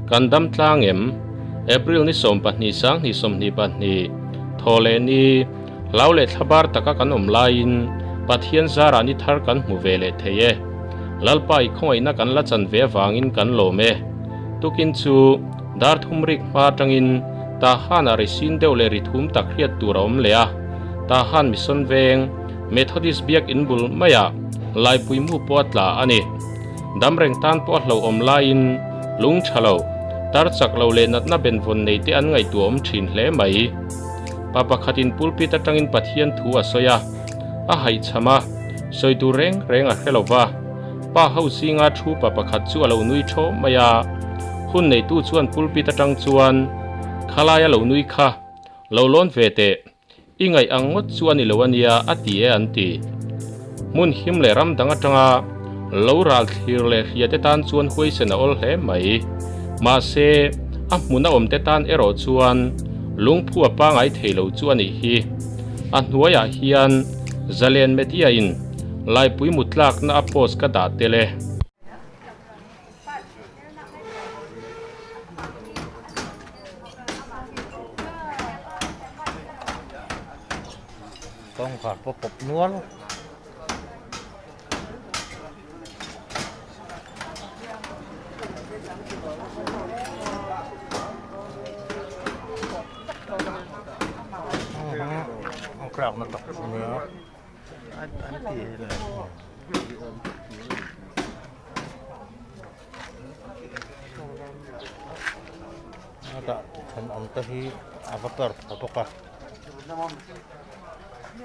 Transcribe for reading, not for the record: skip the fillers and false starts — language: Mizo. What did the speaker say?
Kan dam tlang em? April ni 12 2022, Thawhlehni, hlau leh thlabar taka kan awm laiin Pathian zarah ni thar kan hmu ve leh thei e. Lalpa i khawngaihna kan la chan ve avangin kan lawm e. Tukin chu dar thum rik hma atangin Tahan-ah ri sin deuh leh ri thum tak hriat tur a awm leh a. Tahan Mission Veng, Methodist Biakin bul maiah Laipui mu pawh a tla a ni. Dam reng tan pawh a hlauhawm laiin lung tha lo, tar chak lo leh natna benvawn nei te an ngaihtuah awm thin hle mai. Pa pakhatin pulpit atangin Pathian thu a sawi a, a haihchham a, sawi tur reng reng a hre lo va. Pa ho zinga thu pa pakhat chu a lo nui thaw mai a, hun neitu chuan pulpit atang chuan, Khalaia lo nui kha, lo lawn ve teh. I ngaih ang ngawt chu a ni lo a nia a ti e an ti. Hmun him leh ram dang atanga lo ral thlir leh hria te tan chuan huaisen a awl hle mai. Mahse, a hmun a awm te tan erawh chuan lungphu a pangai thei lo chu a nih hi. A hnuaiah hian Zalen Media in Laipui mutlakna a post ka dah tel e. Kawngkhar pawh pawp nual. An tlakna tak chu nia. A dah thenawm te hi a va per tha bawk a.